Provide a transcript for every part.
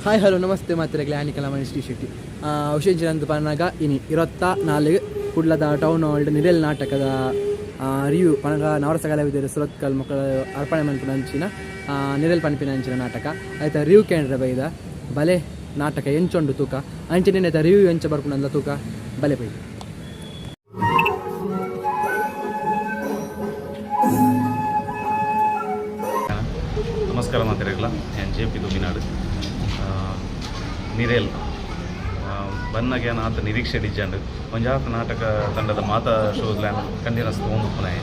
Hi hello namaste ಮಾತ್ರೆಗಳ ಆನಿಕಲ ಮಣಿ ಶ್ರೀ ಶೆಟ್ಟಿ. ವಿಶೇಷ ಪನ್ನಗ ಇನಿ 24 ಕುಡ್ಲದ ಟೌನ್ ಹಾಲ್ ನಿರೆಲ್ ನಾಟಕದ ರಿವ್ಯೂ ಪನಗ ನವರಸ ಕಲಾವಿದರು ಸುರತ್ಕಲ್ ಮಕ್ಕಳ ಅರ್ಪಣೆ ಮನ್ಪುನ ಅಂಚಿನ ನಿರೆಲ್ ಪನ್ಪಿನ ಅಂಚಿನ ನಾಟಕ ಆಯ್ತಾ. ರಿವ್ಯೂ ಕೇಂದ್ರ ಬೈದ ಬಲೆ ನಾಟಕ ಎಂಚೊಂಡು ತೂಕ ಅಂಚಿನ ರಿವ್ಯೂ ಎಂಚ ಬರ್ಪುನಂದ ತೂಕ ಬಲೆ ಬೈದ. ನಮಸ್ಕಾರ ಮಾತೆರೆಗ್ಲ. ಯಾನ್ ಜೆ ಪಿ ದುಮಿನಾಡು. ನಿರೇಲ್ ಬನ್ನಗ ಯಾನ್ ಆತ ನಿರೀಕ್ಷೆ ಡಿಜ್ಜಂಡ್. ಒಂಜಾತ ನಾಟಕ ತಂಡದ ಮಾತ ಶೋಸ್ಲ ಕಂಟಿನ್ಯೂಸ್ ತೋಂದುಪ್ಪುನಾಯೆ.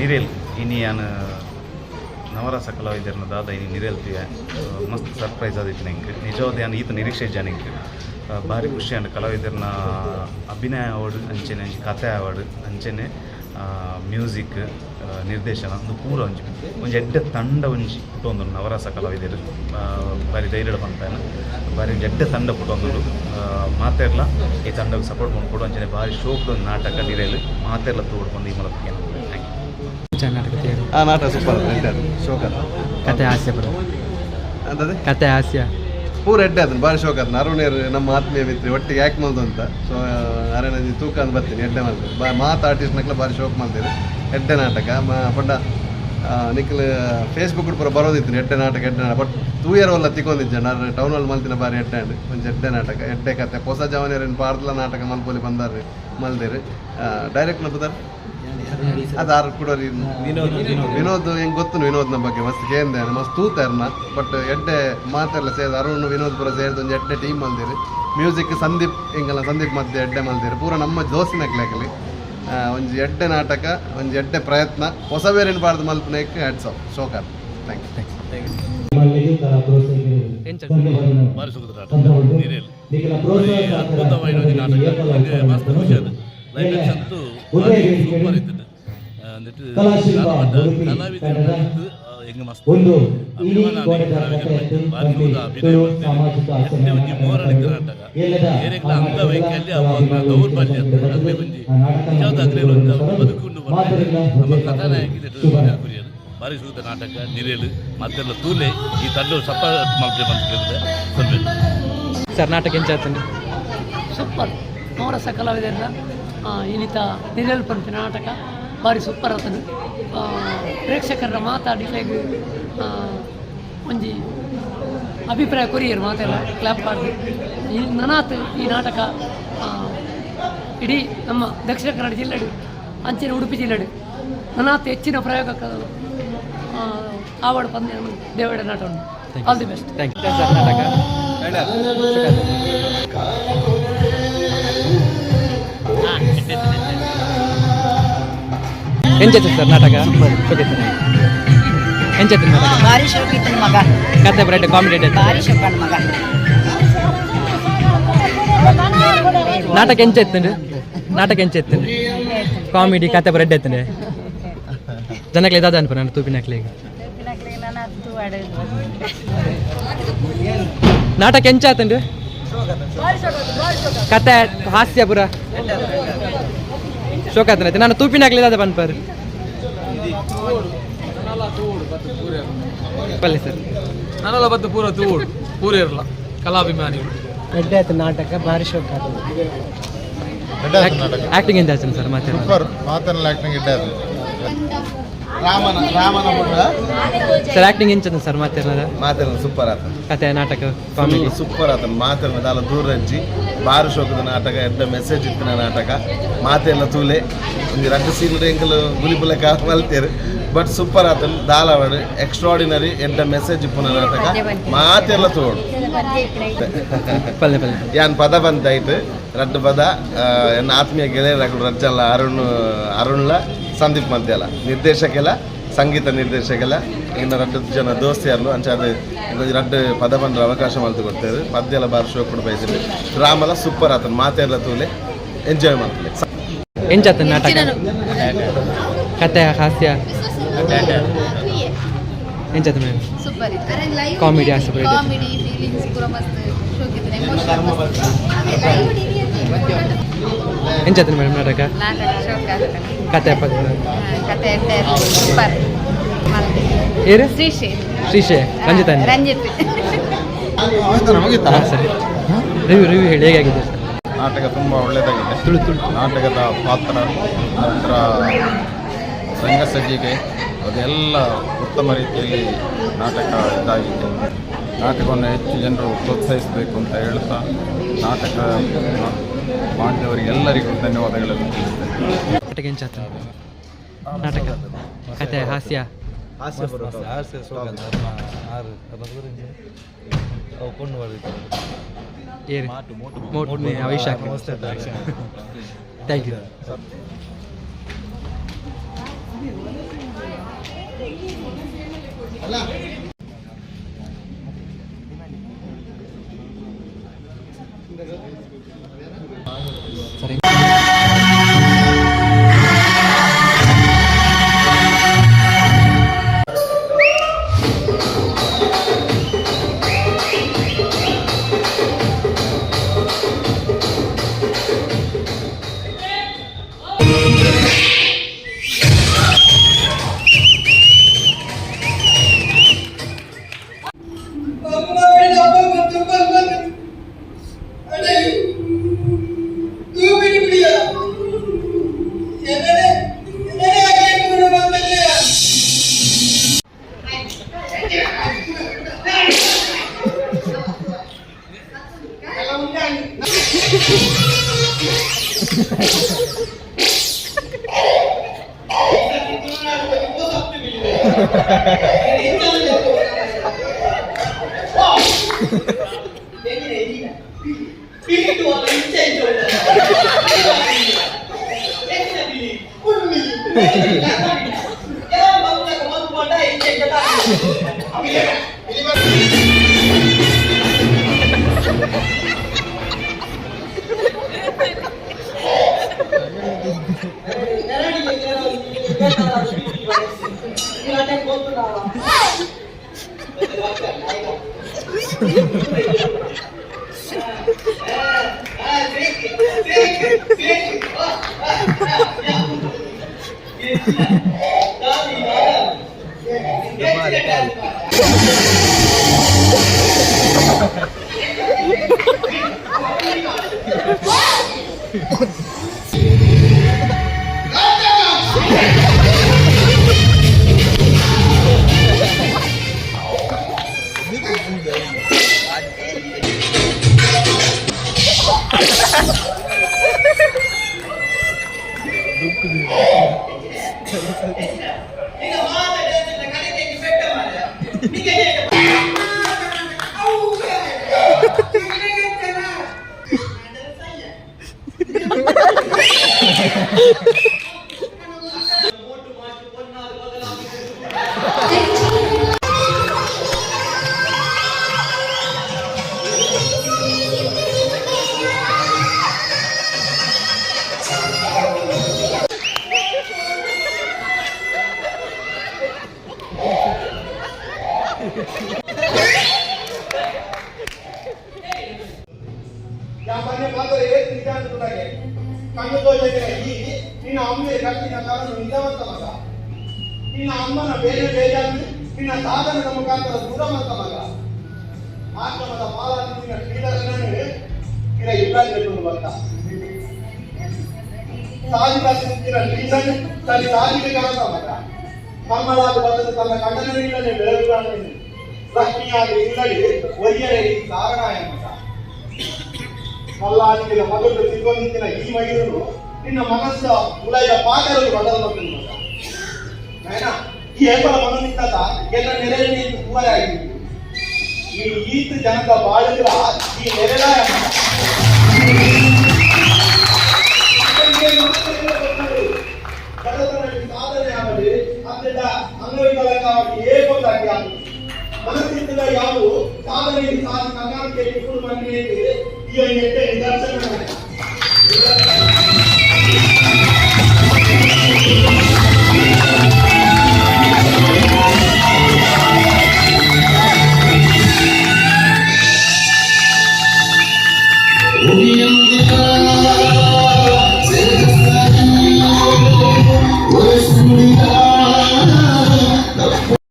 ನಿರೇಲ್ ಇನಿ ಯಾನ್ ನವರಸ ಕಲಾವಿದರ್ನ ದಾದ ಇನಿ ನಿರೇಲ್ ತೂಯೆ. ಮಸ್ತ್ ಸರ್ಪ್ರೈಸ್ ಆದಿತ್ತಿನ ಎಂಕ್. ನಿಜವಾದ ಯಾನ್ ಈತ ನಿರೀಕ್ಷೆ ಇಜ್ಜಾಂಡ್ ಎಂಕ್. ಭಾರಿ ಖುಷಿ ಆಂಡ್. ಕಲಾವಿದರ್ನ ಅಭಿನಯ ಆವಡ್, ಅಂಚೆನೆ ಒಂಜಿ ಕತೆ ಆವಡ್, ಅಂಚೆನೆ ಮ್ಯೂಸಿಕ್, ನಿರ್ದೇಶನ, ಒಂದು ಪೂರ ಒಂಜಿ ಒಂಜಿ ಎಡ್ಡೆ ತಂಡ ಒಂಜಿ ಪುಟ್ಟೊಂದುಂಡು. ನವರಸ ಕಲಾವಿದರು ಬಾರಿ ಧೈರ್ಯಡ್ ಪನ್ಪೇನ, ಬಾರಿ ಒಂಜಿ ಎಡ್ಡೆ ತಂಡ ಪುಟ್ಟೊಂದುಂಡು. ಮಾತೆರ್ಲ ಈ ತಂಡಗ್ ಸಪೋರ್ಟ್ ಮಲ್ಪೊಡು. ಅಂಚೆನೆ ಬಾರಿ ಶೋಕ್ದ ಒಂಜಿ ನಾಟಕ ನಿರೇಲ್. ಮಾತೆರ್ಲ ತೂವೊಡು ಪಂದ್ ಈ ಮೂಲಕ ಕೇನೊಂದುಲ್ಲೆ. Thank you. ನಾಟಕ ತೇರು. ಆ ನಾಟಕ ಸೂಪರ್, ಎಡ್ಡೆ ಅದು, ಶೋಕ ಅದು. ಕತೆ ಹಾಸ್ಯ ಬರೋ. ಅಂತದೆ. ಕತೆ ಹಾಸ್ಯ. ಪೂರ ಎಡ್ಡೆ ಅದನ್ನ, ಭಾರಿ ಶೋಕ ಅದನ್ನ. ಅರುಣೇರು ನಮ್ಮ ಆತ್ಮೀಯ ಮಿತ್ರ, ಒಟ್ಟಿಗೆ ಯಾಕೆ ಮಲ್ದು ಅಂತ. ಸೊ ಅರಣ್ಯ ತೂಕ ಅಂತ ಬರ್ತೀನಿ. ಎಡ್ಡೆ ಮಾಡ್ತಾರೆ ಬಾ ಮಾತು ಆರ್ಟಿಸ್ಟ್ ನಕ್ಲ ಭಾರಿ ಶೋಕ್ ಮಾಡ್ತೀರಿ. ಎಡ್ಡೆ ನಾಟಕ ಪಂಡ ನಿಕ್ಲ್ ಫೇಸ್ಬುಕ್ ಪೂರ ಬರೋದಿತ್ತು, ಎಡ್ಡೆ ನಾಟಕ, ಎಡ್ಡೆ ನಾಟಕ. ಬಟ್ ತೂಯರ್ ಒಲ್ಲ ತಿಕ್ಕೊಂದಿಜ್ಜ. ನಾನು ಟೌನ್ ಅಲ್ಲಿ ಮಲ್ತಿನ ಬಾರಿ ಎಡ್ಡೆ ಅಂಡ್ ಒಂಜಿ ಎಡ್ಡೆ ನಾಟಕ, ಎಡ್ಡೆ ಕತೆ. ಹೊಸ ಜವನಿಯರನ್ನು ಪಾಡ್ದಲ ನಾಟಕ ಮಲ್ಪೊಲಿ ಬಂದಾರ್ರಿ ಮಲ್ದೇರು. ಡೈರೆಕ್ಟ್ ನಬ್ಬುದಾರ್ ಅದು ಆರು ಕುಡೋರಿ ವಿನೋದ್. ಹೆಂಗ್ ಗೊತ್ತು ವಿನೋದ್ನ ಬಗ್ಗೆ ಮಸ್ತ್ ಕೇಂದೆ, ಮಸ್ತ್ ತೂತಾರ್ನ. ಬಟ್ ಎಡ್ಡೆ ಮಾತೆಲ್ಲ ಸೇರ್ದು, ಅರುಣ್ ವಿನೋದ್ ಪೂರ ಸೇರ್ದು ಒಂಜಿ ಎಡ್ಡೆ ಟೀಮ್ ಮಲ್ದಿರಿ. ಮ್ಯೂಸಿಕ್ ಸಂದೀಪ್ ಎಂಗಲ್ಲ ಸಂದೀಪ್ ಮಧ್ಯೆ ಎಡ್ಡೆ ಮಲ್ದಿರಿ. ಪೂರ ನಮ್ಮ ದೋಸ್ತಿನಕ್ಲೆ. ಒಂಜಿ ಎಡ್ಡೆ ನಾಟಕ, ಒಂಜಿ ಎಡ್ಡೆ ಪ್ರಯತ್ನ. ಹೊಸ ಬೇರೆ ಬಾರ್ದು ಮಲ್ಪನೇಕ್ ಹ್ಯಾಟ್ಸ್ ಆಫ್. ಶೋಕ. Thank you. ಎಂಚ? ಬಾರಿ ಸುಖದ ನಾಟಕ ನೀರೇಲ್. ಅದ್ಭುತವಾದ ಒಂಜಿ ನಾಟಕ. ನಂಗೆ ಮಸ್ತ್ ಖುಷಿ ಆದ. ಲೈವ್ ಆಕ್ಷನ್ ಅಂತೂ ಭಾರಿ ಸೂಪರ್ ಇತ್ತು. ಅಂದಿಟ್ಟು ಕಲಾವಿದರ ಎಂಗ್ ಮಸ್ತ್ ಅಭಿಮಾನ. ಕಲಾವಿದರ ಭಾರಿ ಸುಖದ ಅಭಿನಯ ಮಾಡ್ತಾರೆ. ಎಡ್ಡೆ ಒಂಜಿ ಮೋರಲ್ ಇತ್ತು ನಾಟಕ. ಏರೆಗ್ಲ ಅಂಗವೈಕಲ್ಯ ಅವು ದೌರ್ಬಲ್ಯ ಅಗ್ಲೆ ಒಂಜಿ ನಿಜವಾದ ಅಗ್ಲೆ ಒಂದು ಬದುಕುಂಡು ಬರ್ತಾರೆ. ನಮ್ಮ ಕಥಾನಾಯಕಿ ಕುರಿಯರು. ಭಾರಿ ಸುಖದ ನಾಟಕ ನಿರೇಲು. ಮತ್ತೆಲ್ಲ ತೂಲೆ, ಈ ತಂಡ ಸಪೋರ್ಟ್ ಮಲ್ಪೆ ಅಂತ ಕೇಳಿದೆ ಸ್ವಲ್ಪ. ಸರ್, ನಾಟಕ ಎಂಚ ಆತಂಡು? ಸೂಪರ್. ನವರಸ ಕಲಾವಿದರ ಇನ್ನಿತ ನಿರೆಲ್ ಪನ್ಪಿನ ನಾಟಕ ಭಾರಿ ಸೂಪರ್ ಆತನು. ಪ್ರೇಕ್ಷಕರ ಮಾತಾಡಿಲೆಗ್ ಒಂಜಿ ಅಭಿಪ್ರಾಯ ಕೊರಿಯರ್. ಮಾತೆಲ್ಲ ಕ್ಲಾಪ್ ಮಾಡಿ. ಈ ನನಾತ್ ಈ ನಾಟಕ ಇಡೀ ನಮ್ಮ ದಕ್ಷಿಣ ಕನ್ನಡ ಜಿಲ್ಲೆಡು ಅಂಚಿನ ಉಡುಪಿ ಜಿಲ್ಲೆಡು ನನಾತ್ ಹೆಚ್ಚಿನ ಪ್ರಯೋಗ ಆವಡ್ ಪಂದ್ಯ ದೇವಡ ನಾಟಕ. All the best. Thank you sir. ನಾಟಕ ಎಂಚ ಸರ್ ನಾಟಕ? ಎಂಚ ನಾಟಕ? ಭಾರಿ ಶೋಕ್ ಇತ್ತು ಮಗ. ಕತೆ ಬ್ರೆಡ್ ಕಾಮಿಡಿ. ಭಾರಿ ಶೋಕಣ್ಣ ಮಗ. ನಾಟಕ ಎಂಚ ಇತ್ತು? ನಾಟಕ ಎಂಚ ಇತ್ತು? ಕಾಮಿಡಿ, ಕತೆ ಬ್ರೆಡ್ ಎತ್ತಂಡೆ. ಜನಕ್ಲೆ ದಾದ ಅನ್ಪ ನಾನು ತೂಪಿನಕ್ಲೆಗ್. ನಾಟಕ ಎಂಚ ಆತಂಡು? ಕತೆ ಹಾಸ್ಯ ಪುರ ಶೋಕ ಆತನ. ನಾನು ತೂಪಿನಾಗ್ಲಿ ದಾದ ಪನ್ಪರ್ ಬಲ್ಲೆ ಸರ್. ನನಲ ಬತ್ತು ಪೂರ ತೂವೊಡು ಪೂರ ಇರಲ್ಲ ಕಲಾಭಿಮಾನಿಗಳು. ಎಡ್ಡೆ ಆಯ್ತು ನಾಟಕ, ಭಾರಿ ಶೋಕ. ಆಕ್ಟಿಂಗ್ ಎಂತ ಆಯ್ತು ಸರ್ ಮಾತಾಡ? ಸೂಪರ್. ಮಾತನ್ನ ಆಕ್ಟಿಂಗ್ ಇಡ್ಡೆ ಅದು. ರಾಮನ ರಾಮನ ಪುಟ್ಟ. ಸರ್, ಆಕ್ಟಿಂಗ್ ಎಂಚ ಸರ್ ಮಾತಾಡ? ಮಾತೆಲ್ಲ ಸೂಪರ್ ಆತ. ಕತೆ ನಾಟಕ ಕಾಮಿಡಿ. ಸೂಪರ್ ಆತನ. ಮಾತೆಲ್ಲ ದಾಲ ದೂರಜ್ಜಿ. ಬಾರು ಶೋಕದ ನಾಟಕ, ಎಡ್ಡ ಮೆಸೇಜ್ ಇತ್ತಿನ ನಾಟಕ. ಮಾತೆಲ್ಲ ತೂಲೆ. ಒಂಜಿ ರಡ್ಡು ಸೀನ್ ಎಂಕಲು ಗುಲಿ ಪುಲಕ ಮಲ್ತೇರು. ಬಟ್ ಸೂಪರ್ ಆತನ. ದಾಲವಾಡು ಎಕ್ಸ್ಟ್ರಾಡಿನರಿ ಎಡ್ಡ ಮೆಸೇಜ್ ಇಪ್ಪುನ ನಾಟಕ. ಮಾತೆಲ್ಲ ತೋಡು. ಪಲ್ಲೆ ಪಲ್ಲೆ. ಯಾನ್ ಪದ ಬಂತಾಯ್ತು ರಡ್ಡು ಪದ. ಎನ್ನ ಆತ್ಮೀಯ ಗೆಳೆಯರು ರಜ್ಜಲ್ಲ ಅರುಣ್, ಅರುಣ್ಲ ಸಂದೀಪ್ ಮಧ್ಯಲ ನಿರ್ದೇಶಕೆಲ್ಲ, ಸಂಗೀತ ನಿರ್ದೇಶಕೆಲ್ಲ ಇನ್ನು ರಡ್ಡು ಜನ ದೋಸ್ತಿಯರ್ಲು. ಅಂಚ ಅದು ಇನ್ನೊಂದು ರಡ್ಡು ಪದ ಬಂದ್ರೆ ಅವಕಾಶ ಮಲ್ತು ಕೊಡ್ತೇವೆ. ಪದ್ಯಲ ಬಾರ್ ಶೋ ಕೊಡು ಬಯಸಿದೆ. ಡ್ರಾಮಲ ಸೂಪರ್ ಆತನ. ಮಾತೆಲ್ಲ ತೂಲೆ, ಎಂಜಾಯ್ ಮಾಡ್ತಲೆ. ಎಂಚ ಆತನ ನಾಟಕ? ಕತೆ ಹಾಸ್ಯ ಎಂಚ ಆತ ಮೇಡಮ್? ಸೂಪರ್ ಇತ್ತು. ಕಾಮಿಡಿ ಹಾಸ್ಯ ಪೂರ ಇದೆ. ಕಾಮಿಡಿ, ಫೀಲಿಂಗ್ಸ್ ಪೂರ ಮಸ್ತ್ ಶೋಕ್ ಇತ್ತು, ಎಮೋಷನಲ್. ಎಂಚ ಆತನ ಮೇಡಮ್ ನಾಟಕ? ನಾಟಕ ಶೋಕ್ ಆಗ್ತದೆ. ಕತೆ ಪದ. ಕತೆ ಸೂಪರ್. ಏರು? ಶ್ರೀಶಿ. ಶ್ರೀಶೆ ರಂಜಿತ್. ರಂಜಿತ್. ಸರಿ, ರಿವ್ಯೂ ರಿವ್ಯೂ ಹೇಳಿ, ಹೇಗಾಗಿದೆ? ನಾಟಕ ತುಂಬ ಒಳ್ಳೆಯದಾಗಿದೆ. ತುಳು ತುಳು. ನಾಟಕದ ಪಾತ್ರ, ನಂತರ ರಂಗಸಜ್ಜಿಕೆ, ಅದೆಲ್ಲ ಉತ್ತಮ ರೀತಿಯಲ್ಲಿ ನಾಟಕ ಇದಾಗಿದೆ. ನಾಟಕವನ್ನು ಹೆಚ್ಚು ಜನರು ಪ್ರೋತ್ಸಾಹಿಸಬೇಕು ಅಂತ ಹೇಳ್ತಾ, ನಾಟಕ ಮಾಡಿದವರಿಗೆಲ್ಲರಿಗೂ ಧನ್ಯವಾದಗಳನ್ನು ತಿಳಿಸ್ತೇನೆ. ನಾಟಕ ಎಂಚಾತ? ನಾಟಕ, ಕತೆ, ಹಾಸ್ಯ? ಹಾಸ್ಯ. ಏರು ಮೋಟು ವೈಶಾಖ್. Thank you. ಸರಿ. ನಿನ್ನ ಅಮ್ಮನ ಬೇರೆ ಬೇಜಾರು ನಿನ್ನ ಸಾಧನದ ಮುಖಾಂತರ ದೂರ ಮಾಡ್ತ ಮಗ. ಆಶ್ರಮದ ಪಾಲಾದ ಶ್ರೀಧರನನ್ನು ಇರ ಇಬ್ರಾಹಿಂ ಬರ್ತ ಸಾಧಿತ ಶ್ರೀಧನ್ ತನ್ನ ಸಾಧಿಗೆ ಕಾಣತ ಮಗ. ಮಮ್ಮಳಾದ ಬದಲು ತನ್ನ ಕಣ್ಣನಿಲ್ಲದೆ ಬೆಳಗುಗಳನ್ನು ಲಕ್ಷ್ಮಿಯಾಗಿ ಇಲ್ಲದೆ ಒಯ್ಯರೆ ಈ ಕಾರಣ ಮಗ. ಮಲ್ಲಾದಿಗಿನ ಮೊದಲು ತಿರುವಂತಿನ ಈ ಮಯೂರು ನಿನ್ನ ಮನಸ್ಸ ಉಲಯ ಪಾತ್ರರು ಬದಲು ಮಗ. ಈ ಏಪಲ ಮನನಿತ್ತದ ಎಲ್ಲ ನೆರೆ ನೀನು ದೂರ ಆಗಿದ್ದು ಈ ಈತ ಜನಕ ಬಾಳಿದ್ರ ಈ ನೆರೆಲ. ಬಡತನದಲ್ಲಿ ಸಾಧನೆ ಆಗಲಿ ಅದರಿಂದ ಅಂಗವಿಕಲಕ್ಕಾಗಿ ಏಕೊಂದಾಗಿ ಮನಸ್ಸಿದ್ದ ಯಾವ ಸಾಧನೆ ಸಾಧನೆ ಕರ್ನಾಟಕ ಇಬ್ಬರು ಮಂದಿ ಈ ಎಟ್ಟೆ ನಿದರ್ಶನ.